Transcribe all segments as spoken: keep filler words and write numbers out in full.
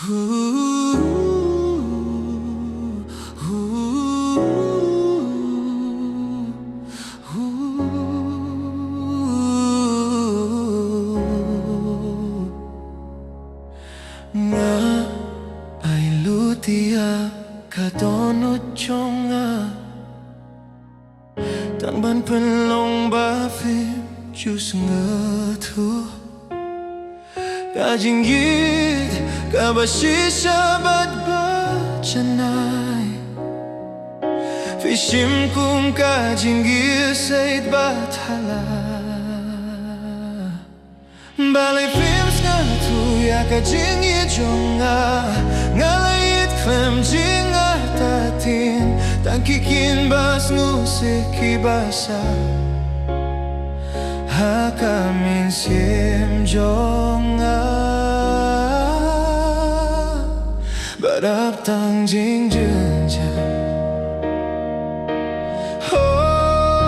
Nga ai lut ïa ka dohnud jong nga, tang ban pynlong ba phim ju sngewthuh. Ka jingïeit kaba shisha bad ba janai, phi shim kum ka jingïeit sait ba thala. Balei phim sngewthuh ïa ka jingïeit jong nga? Nga la ïeit khlem jingartatien, tang ki ktien ba sngewsih kiba sah ha ka mynsiem jong nga. Ba dap tang jingjynjar. Oh,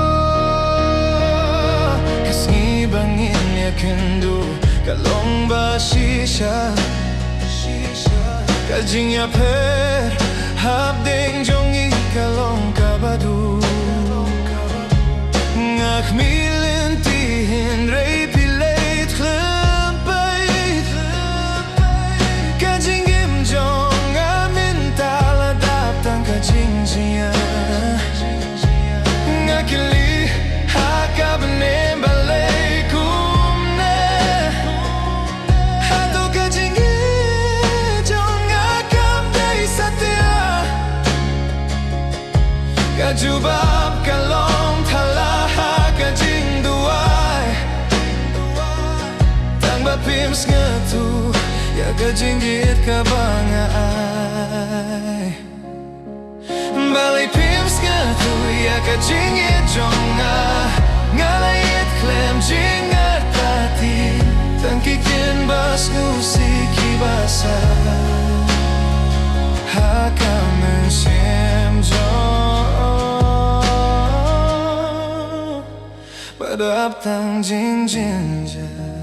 ka sngi ba ngin ïakynduh ka long ba shisha. Ka jingïapher hapdeng jong ngi ka long kaba duh. Nga khmih lynti hynrei phi leit khlem peit. Ka jingim jong nga mynta la dap tang ka jingjia. Nga kylli ha ka bneng balei kumne. Hato ka jingim jong nga kam dei satia? Ka jubab ka long thala ha ka jingduwai. Tang ba phim sngewthuh ïa ka jingïeit kaba nga ai. Balei phim sngewthuh ïa ka jingïeit jong nga? Nga la ïeit khlem jingartatien, tang ki ktien ba sngewsih kiba sah ha ka mynsiem jong. Ba dap tang jingjynjar.